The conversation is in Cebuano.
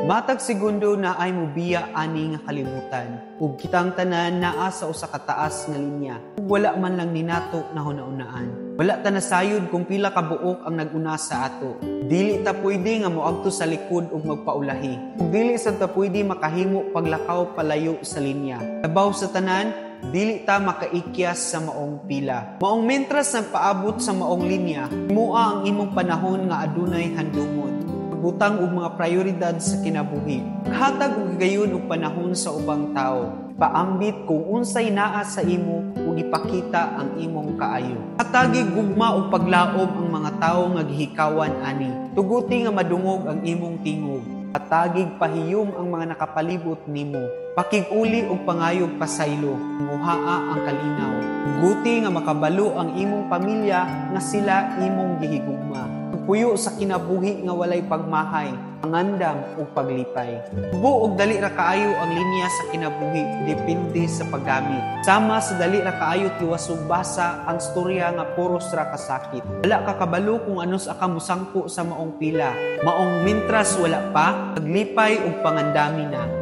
Matag segundo naay mubiya ani nga kalibutan ug kitang tanan naa sa usa ka taas nga linya. Ug wala man lang ni nato nahuna-unaan. Wala ta nasayod kung pila ka buok ang nag-una sa ato. Dili ta pwede nga moadto sa likod ug magpaulahi. Ug dili sad ta pwede makahimo paglakaw palayo sa linya. Labaw sa tanan, dili ta makaikyas sa maong pila. Maong mentras nagpaabot sa maong linya, himoa ang imong panahon nga adunay handumon. Butang og mga prioridad sa kinabuhi. Hatag og higayon og panahon sa ubang tao. Paambit kung unsay naa sa imo ug ipakita ang imong kaayo. Hatagi gugma ug paglaom ang mga tawo nga gihikawan ani. Tuguti nga madungog ang imong tingog. Hatagig pahiyom ang mga nakapalibot nimo. Pakig-uli og pangayog pasaylo. Nguhaa ang kalinaw. Guti nga makabalo ang imong pamilya nga sila imong gihigugma. Puyo sa kinabuhi nga walay pagmahay, pangandam ug paglipay. Hubo og dali ra kaayo ang linya sa kinabuhi, depende sa paggamit. Sama sa dali ra kaayo tiwas ug basa ang storya nga puros ra kasakit. Wala ka kabalo kung anus-a ka mosangko sa maong pila. Maong mintras wala pa, paglipay ug pangandami na.